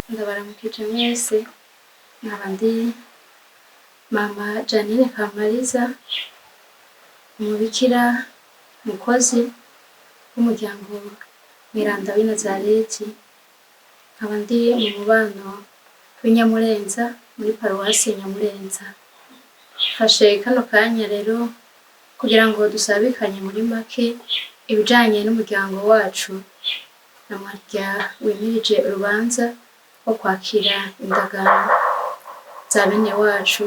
Ndabaramukije mwese, nkaba ndi mama Janine Kamariza, umubikira mukozi w'umuryango Mweranda w'i Nazareti, nkaba ndi mu mubano w'i Nyamurenza muri paruwasi Nyamurenza. Mfashe kano kanya rero kugira ngo dusabikanye muri make ibijanye n'umuryango wacu na mwarya wimirije urubanza rwo kwakira indagano za bene wacu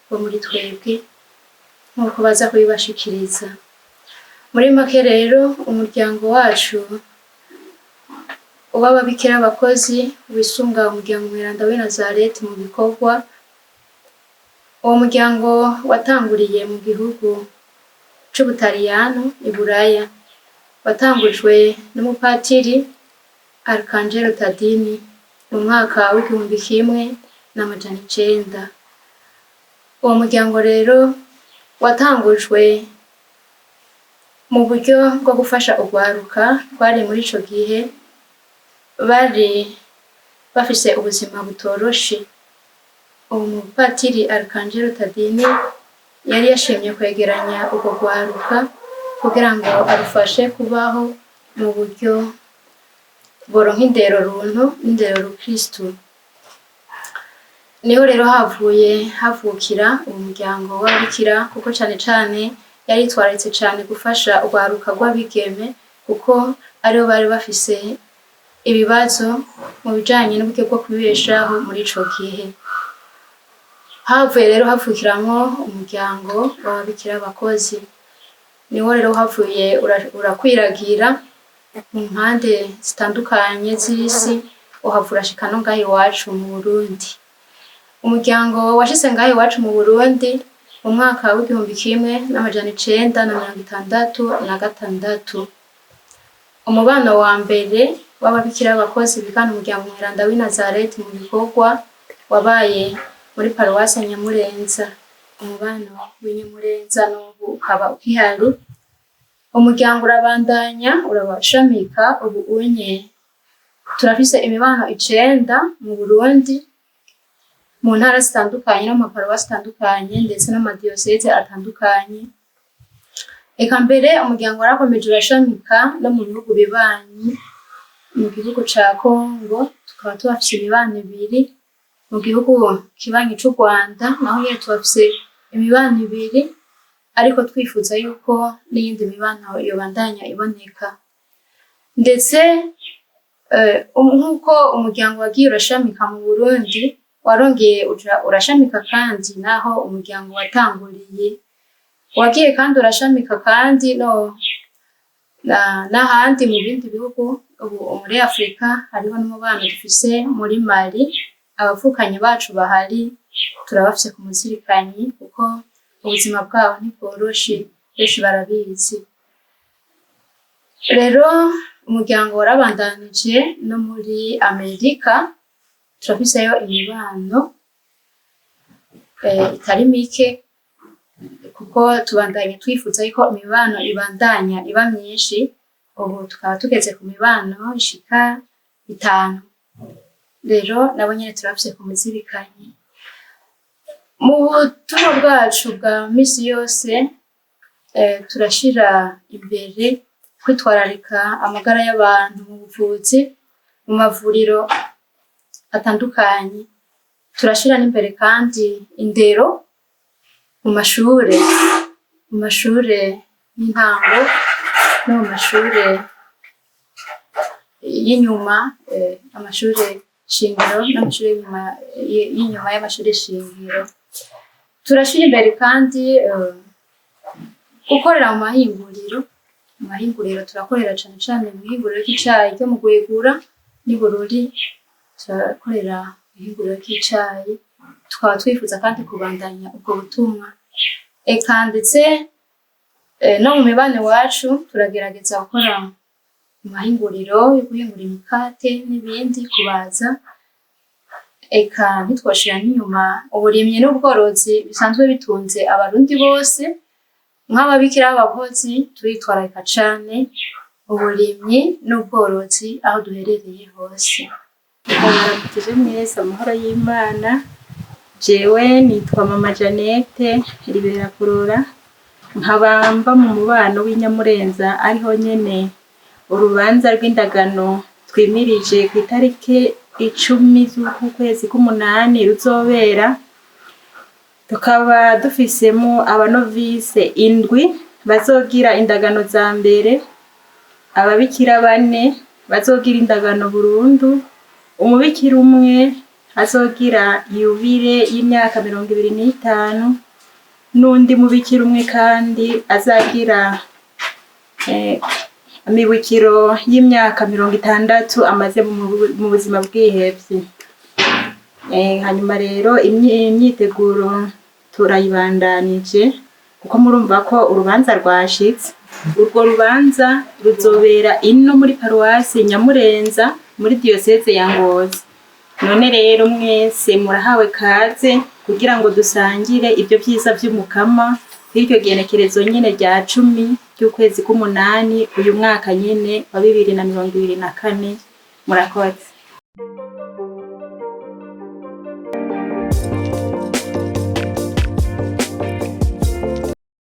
bo muri twebwe nk'uko baza kubibashikiriza. Muri make rero umuryango wacu w'ababikira abakozi wisunga umuryango Mweranda w'i Nazareti mu bikorwa, uwo muryango watanguriye mu gihugu c'Ubutaliyano i Buraya, watangujwe n'umupatiri Arcangelo Tadini mu mwaka w'1900. Uwo muryango rero watangujwe mu buryo bwo gufasha urwaruka rwari muri ico gihe bari bafise ubuzima butoroshe. Uwo mupatiri Arcangelo Tadini yari yashimye kwegeranya urwo rwaruka kugira ngo arufashe kubaho mu buryo boronka indero runtu n'indero rukristu. Niho rero havuye havukira uwo muryango w'ababikira kuko cane cane yaritwararitse cane gufasha urwaruka rw'abigeme kuko aribo bari bafise ibibazo mu bijanye n'uburyo bwo kwibeshaho muri ico gihe. Havuye rero havukiramwo umuryango w'ababikira abakozi. Niwo rero havuye urakwiragira mu mpande zitandukanye z'isi, uhava urashika no ngaha iwacu mu Burundi. Umuryango washitse ngaha iwacu mu Burundi mu mwaka w'1966. Umubano wa mbere w'ababikira b'abakozi bigana umuryango Mweranda w'i Nazareti mu bikorwa wabaye muri paruwasi Nyamurenza. Umubano w'i Nyamurenza n'ubu ukaba ukihari. Umuryango urabandanya urabashamika, ubu unye turafise imibano 9 mu Burundi, mu ntara zitandukanye no mu maparuwasi atandukanye ndetse n'amadiyoseze atandukanye. Eka mbere umuryango warakomeje urashamika no mu bihugu bibanyi, mu gihugu ca Kongo tukaba tuhafise imibano 2, mu gihugu kibanyi c'u Rwanda naho nyene tuhafise imibano 2, ariko twifuza yuko n'iyindi mibano yobandanya iboneka. Ndetse nk'uko umuryango wagiye urashamika mu Burundi, Warongeye uja urashamika kandi naho umuryango watanguriye. Wagiye kandi urashamika kandi no n'ahandi mu bindi bihugu. Ubu muri Afurika hariho n'umubano dufise muri Mali. Abavukanyi bacu bahari turabafise ku muzirikanyi, kuko ubuzima bwabo ntibworoshe, benshi barabizi. Rero umuryango warabandanije no muri Amerika, turafiseyo imibano itari mike, kuko tubandanya twifuza yuko imibano ibandanya iba myinshi. Ubu tukaba tugeze ku mibano ishika 5. Rero nabo nyene turafise ku muzirikanyi. Mu butumwa bwacu bwa misi yose, turashira imbere kwitwararika amagara y'abantu mu buvuzi, mu mavuriro atandukanye. Turashira n'imbere kandi indero mu mashure y'intango no mu mashure y'inyuma, amashure shingiro n'amashure y'inyuma y'amashure shingiro. Turashira imbere kandi gukorera mu mahinguriro. Mu mahinguriro turakorera cane cane mu ihinguriro ry'icayi ryo mu Gwegura n'i Bururi, turakorera mu ihinguriro ry'icayi. Tukaba twifuza kandi kubandanya ubwo butumwa. Eka ndetse no mu mibano iwacu turagerageza gukora mu mahinguriro yo guhingura imikate n'ibindi, kubaza. Eka ntitwoshira n'inyuma uburimyi n'ubworozi bisanzwe bitunze abarundi bose. Nk'ababikira b'abakozi turitwararika cane uburimyi n'ubworozi aho duherereye hose. Mwaramukije mwese, amahoro y'Imana. Jewe nitwa Mama Jeannette Ribera Kurora, nkaba mba mu mubano w'Inyamurenza, ariho nyene urubanza rw'indagano twimirije ku itariki 10 z'uku kwezi k'umunani ruzobera. Tukaba dufisemo abanovise 7 bazogira indagano za mbere, ababikira 4 bazogira indagano burundu, umubikira umwe azogira yubile y'imyaka 25, n'undi mubikira umwe kandi azagira amibukiro y'imyaka 60 amaze mu buzima bw'ihevyi. Hanyuma rero imyiteguro turayibandanije, kuko murumva ko urubanza rwashitse. Urwo rubanza ruzobera ino muri paruwasi Nyamurenza muri diyoseze ya Ngozi. None rero mwese murahawe kaze kugira ngo dusangire ibyo vyiza vy'Umukama kw'iryo genekerezo nyene rya 10 ry'ukwezi k'umunani uyu mwaka nyene wa 2024. Murakoze.